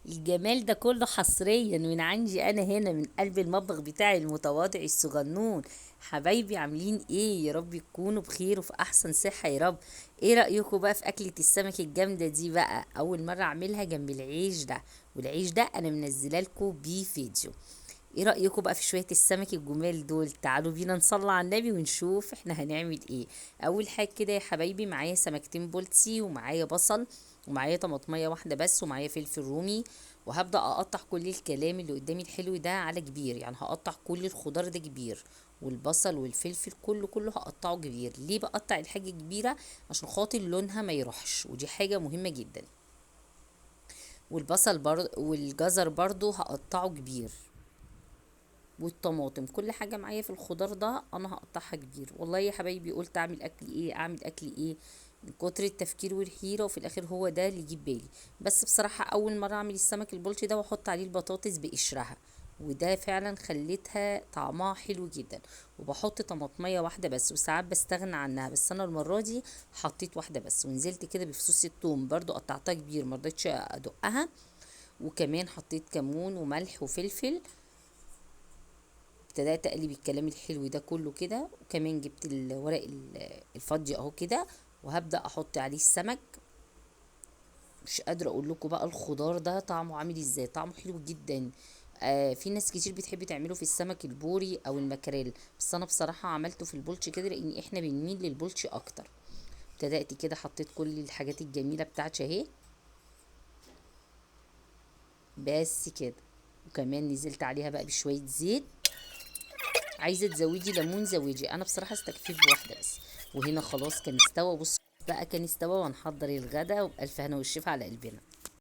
الجمال ده كله حصريا من عندي انا هنا من قلب المطبخ بتاعي المتواضع الصغنون. حبايبي عاملين ايه؟ يا رب تكونوا بخير وفي احسن صحة يا رب. ايه رأيكم بقى في اكلة السمك الجامدة دي بقى؟ اول مرة اعملها جنب العيش ده، والعيش ده انا منزله لكم بيه فيديو. ايه رأيكم بقى في شوية السمك الجمال دول؟ تعالوا بينا نصلي على النبي ونشوف احنا هنعمل ايه. اول حاجة كده يا حبايبي، معايا سمكتين بولتي، ومعايا بصل، ومعايا طماطمية واحدة بس، ومعايا فلفل رومي. وهبدأ اقطع كل الكلام اللي قدامي الحلو ده على كبير، يعني هقطع كل الخضار ده كبير، والبصل والفلفل كله هقطعه كبير. ليه بقطع الحاجة كبيرة؟ عشان خاطر لونها ما يروحش، ودي حاجة مهمة جدا. والبصل والجزر برضو هقطعه كبير، والطماطم، كل حاجة معايا في الخضار ده انا هقطعها كبير. والله يا حبايبي قلت اعمل اكل ايه، اعمل اكل ايه، من كتر التفكير والحيرة، وفي الاخر هو ده اللي جه بالي. بس بصراحة اول مرة اعمل السمك البلطي ده واحط عليه البطاطس بقشرها، وده فعلا خليتها طعمها حلو جدا. وبحط طماطمية واحدة بس، وساعات بستغنى عنها، بس انا المرة دي حطيت واحدة بس. ونزلت كده بفصوص التوم برضو قطعتها كبير، ما رضيتش ادقها. وكمان حطيت كمون وملح وفلفل. ابتدأت اقلب الكلام الحلو ده كله كده. وكمان جبت الورق الفضي اهو كده، وهبدأ احط عليه السمك. مش قادرة اقول لكم بقى الخضار ده طعمه عامل ازاي، طعمه حلو جدا. في ناس كتير بتحب تعمله في السمك البوري او المكريل، بس انا بصراحة عملته في البولتي كده لان احنا بنميل للبولتي اكتر. ابتدأت كده حطيت كل الحاجات الجميلة بتاعتي اهي بس كده. وكمان نزلت عليها بقى بشوية زيت. عايزة تزودي ليمون زودي، انا بصراحة استكفيت بواحدة بس. وهنا خلاص كان استوى. بصوا بقى كان استوى، وهنحضر الغدا، وبألف هنا والشفا على قلبنا.